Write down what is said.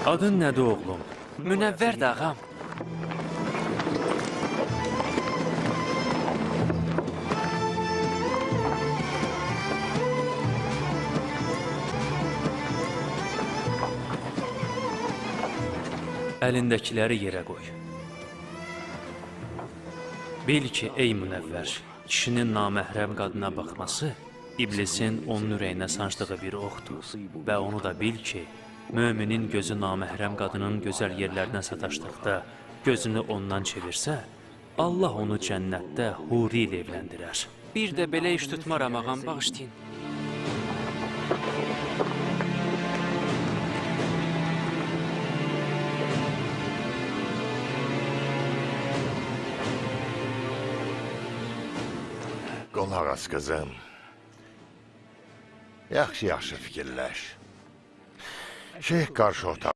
Adın nədir oğlum? Münəvvərdir ağam. Əlindəkiləri yerə qoy. Bil ki, ey Münəvvər, kişinin naməhrəm qadına baxması iblisin onun ürəyinə sancdığı bir oxdur. Və onu da bil ki, möminin gözü naməhrəm qadının gözəl yerlərinə sataşdıqda gözünü ondan çevirsə, Allah onu cənnətdə huri ilə evləndirər. Bir də belə iş tutmaram ağam, bağışlayın. Qulaq as qızım. Yaxşı-yaxşı fikirləş. Şeyx qarşı otağa